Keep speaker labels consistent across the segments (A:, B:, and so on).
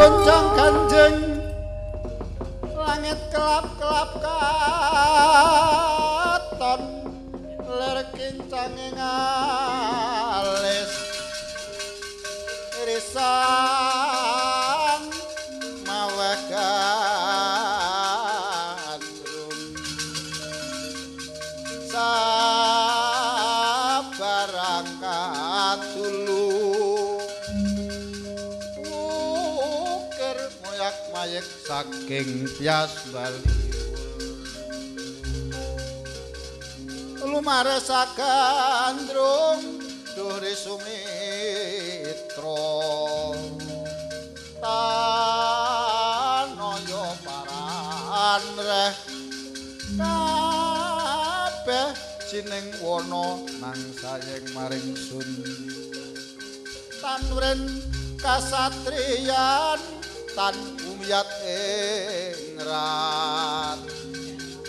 A: Gonjang ganjing langit kelap-kelap katon lir kincange ngalis irisan maweh gandrung sabarang katulu mayek saking tias bali lumare sagandrung duhri sumitra tanaya paranreh kabeh sining wana nang sayeng maring sun tanwren kasatriyan tan umyat ing rat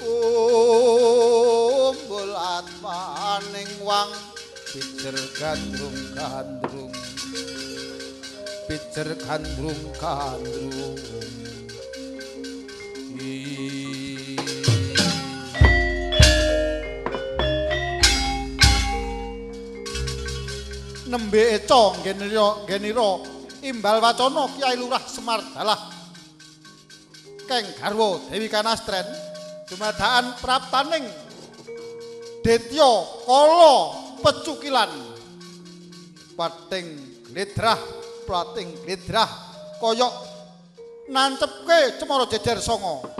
A: kumbul atmaning wang pijer gandrung gandrung pijer gandrung gandrung. Nembe eca nggenira imbal wacana Kyai Lurah Semar dalah keng garwa Dewi Kanastren dumadaan praptaning Detya Kala pecukilan pating gledrah plating gledrah koyok nancepke cemara jejer sanga.